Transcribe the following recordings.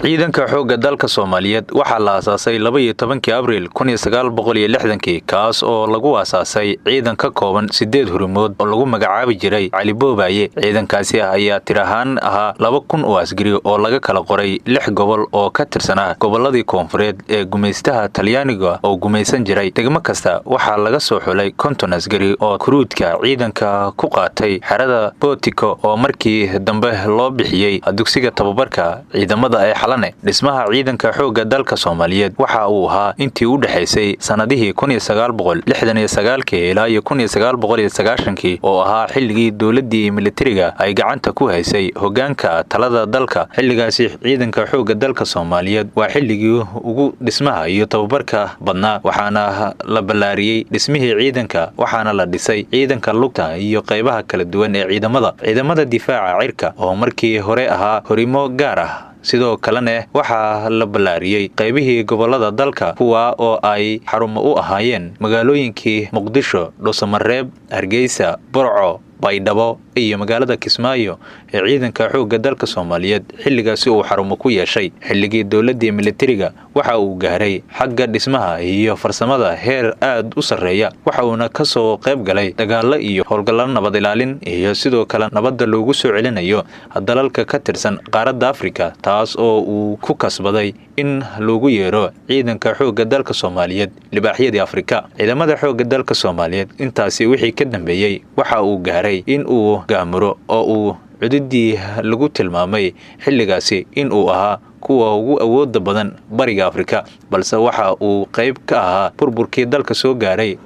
Ciidanka xoogga dalka Soomaaliyeed waxaa la aasaasay 12-kii Abriil 1960-kii, kaas oo lagu aasaasay ciidan ka kooban 8 hurimood oo lagu magacaabi jiray Cali Boobaye. Ciidankaasi ayaa tir ahaan ahaa 2000 oo askari oo laga kala qoray 6 gobol oo ka tirsanaa gobolladii koonfureed ee gumaystaha Talyaaniga oo gumaysan jiray. Degmo kasta waxaa laga soo xulay 50 askari oo kuruudka ciidanka ku qaatay xerada Bootiko oo markii dambe loo bixiyey dugsiga tababarka ciidamada ee Xalane. Dhismaha ciidanka xoogga dalka Soomaaliyeed waxa uu ahaa intii u dhexaysay sanadihii 1969-kii ilaa iyo 1990-kii, oo ahaa xilligii dowladdii militariga ay gacanta ku haysay hoggaanka talada dalka. Xilligaasi ciidanka xoogga dalka Soomaaliyeed waa xilligii ugu dhismaha iyo tababarka badnaa, waxaana la ballaariyey dhismihii ciidanka, waxaana la dhisay ciidanka lugta iyo qaybaha kala duwan ee ciidamada. Ciidamada difaaca cirka oo markii hore ahaa horimo gaar ah, sidoo kalena waxaa la ballaariyey qaybihii gobolada dalka, kuwa oo ay xarumo u ahaayeen magaalooyinkii Muqdisho, Dhuusamareeb, Hargeysa, Burco, Baydhabo iyo magaalada Kismaayo ee ciidanka xoogga dalka Soomaaliyeed xilligaasi uu xarumo ku yeeshay. Xilligii dowladdii militariga waxa uu gaaray xagga dhismaha iyo farsamada heer aad u sarreeya, waxa uuna ka soo qayb galay dagaallo iyo howlgallo nabad ilaalin iyo sidoo kale nabadda loogu soo celinayo dalalka ka tirsan qaaradda Afrika, taas oo uu ku kasbaday in loogu yeero ciidanka xoogga dalka Soomaaliyeed libaaxyadii Afrika. Ciidamada xoogga dalka Soomaaliyeed intaasi wixii ka dambeeyey waxa uu gaaray in uu gaamuro oo uu cududii lagu tilmaamay xilligaasi in uu ahaa kuwa ugu awooda badan bariga Afrika, balse waxa uu qayb ka ahaa burburkii dalka soo gaaray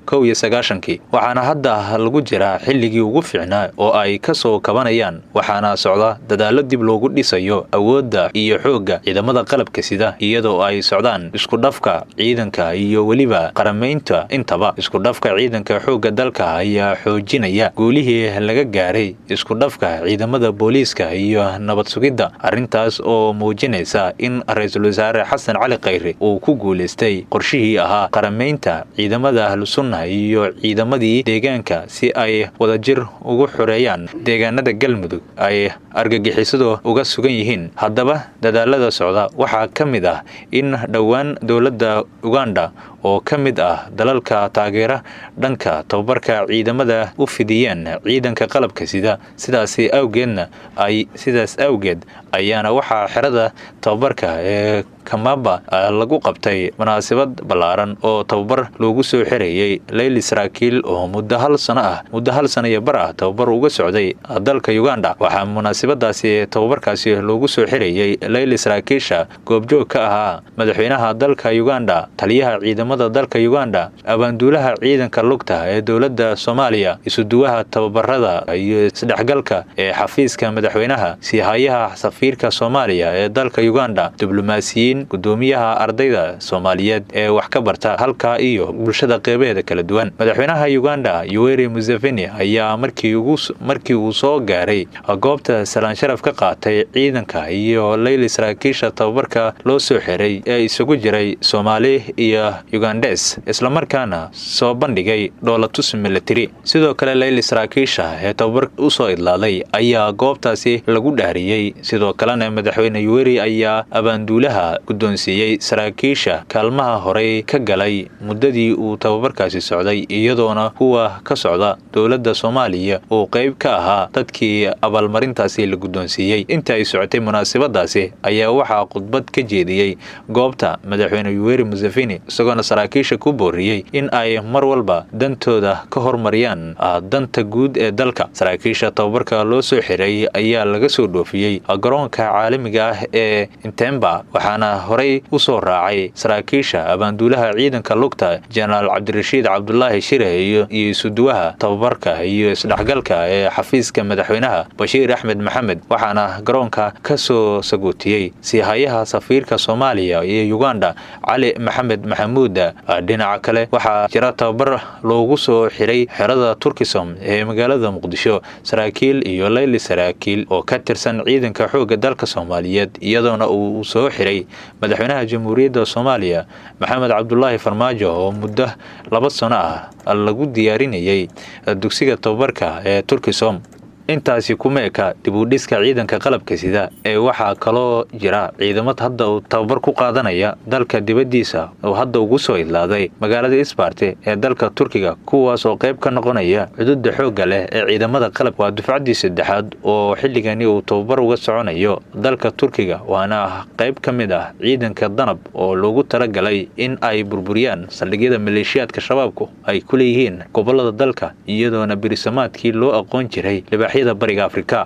1991-kii. Waxaana hadda lagu jiraa xilligii ugu fiicnaa oo ay ka soo kabanayaan, waxaana socda dadaallo dib loogu dhisayo awoodda iyo xoogga ciidamada qalabka sida, iyadoo ay socdaan isku dhafka ciidanka iyo weliba qaramaynta intaba. Isku dhafka ciidanka xoogga dalka ayaa xoojinaya guulihii laga gaaray isku dhafka ciidamada booliiska iyo nabad sugidda, arrintaas oo muujinaysa in ra-iisul wasaare Xasan Cali Khayre uu ku guulaystay qorshihii ahaa qaramaynta ciidamada Ahlusunna iyo ciidamadii deegaanka si ay wadajir ugu xoreeyaan deegaanada Galmudug ay argagixisadu uga sugan yihiin. Haddaba dadaalada socda waxaa ka mid ah in dhowaan dowladda Uganda oo ka mid ah dalalka taageera dhanka tababarka ciidamada u fidiyeen ciidanka qalabka sida, sidaasi awgeedna ay sidaas awgeed ayaana waxaa xerada tababarka ee Kamamba lagu qabtay munaasabad ballaaran oo tababar loogu soo xirayey leyli saraakiil oo muddo hal sano ah, muddo hal sano iyo bar ah tababar uga socday dalka Uganda. Waxaa munaasabadaasi tababarkaasi loogu soo xirayey leyli saraakiisha goobjoog ka ahaa madaxweynaha dalka Uganda, taliyaha ciidamada dalka Uganda, abaanduulaha ciidanka lugta ee dowladda Soomaaliya, isuduwaha tababarada iyo isdhexgalka ee xafiiska madaxweynaha, siihayaha safiirka Soomaaliya ee dalka Uganda, diblomaasiyiin, gudoomiyaha ardayda Soomaaliyeed ee wax ka barta halka iyo bulshada qeybaheeda kala duwan. Madaxweynaha Uganda Yoweri Museveni ayaa markii uu soo gaaray goobta salaan sharaf ka qaatay ciidanka iyo leyli saraakiisha tababarka loo soo xiray ee isugu jiray Soomaali iyo Ugandes, islamarkaana soo bandhigay dhoolatus military. Sidoo kale leyli saraakiisha ee tababar usoo idlaaday ayaa goobtaasi lagu dhaariyey. Sidoo kalena madaxweyne Yoweri ayaa abaanduulaha guddoonsiiyey saraakiisha kaalmaha horey ka galay muddadii uu tababarkaasi socday, iyadoona kuwa ka socda dowladda Soomaaliya uu qayb ka ahaa dadkii abaalmarintaasi la guddoonsiiyey. Inta ay socotay munaasabadaasi ayaa waxaa khudbad ka jeediyey goobta madaxweyne Yoweri Museveni, isagoona saraakiisha ku booriyey in ay mar walba dantooda ka hormariyaan danta guud ee dalka. Saraakiisha tababarka loo soo xiray ayaa laga soo dhoofiyey garoonka caalamiga ah ee Ntemba, waxaana horey u soo raacay saraakiisha abaanduulaha ciidanka lugta Jenaraal Cabdirashiid Cabdulaahi Shire iyo isuduwaha tababarka iyo isdhexgalka ee xafiiska madaxweynaha Bashiir Axmed Maxamed, waxaana garoonka ka soo sagootiyey siihayaha safiirka Soomaaliya iyo Uganda Cali Maxamed Maxamuud. Dhinaca kale waxaa jira tababar loogu soo xiray xerada Turkisom ee magaalada Muqdisho saraakiil iyo leyli saraakiil oo ka tirsan ciidanka xoogga dalka Soomaaliyeed, iyadoona uu soo xiray madaxweynaha Jamhuuriyadda Soomaaliya Maxamed Cabdulaahi Farmaajo oo muddo 2 sano ah lagu diyaarinayay dugsiga tababarka ee Turkisom. Intaasi kuma eka dib u dhiska ciidanka qalabka sida ee waxaa kaloo jira ciidamad hadda uu tababar ku qaadanaya dalka dibaddiisa oo hadda ugu soo idlaaday magaalada Isbarte ee dalka Turkiga, kuwaas oo qayb ka noqonaya cududa xoogga leh ee ciidamada qalab. Waa dufcaddii saddexaad oo xilligani uu tababar uga soconayo dalka Turkiga, waana qayb ka mid ah ciidanka Danab oo loogu talagalay in ay burburiyaan saldhigyada maleeshiyaadka Shabaabku ay ku leeyihiin gobolada dalka, iyadoona berisamaadkii loo aqoon jiray libaaxyada Bariga Afrika.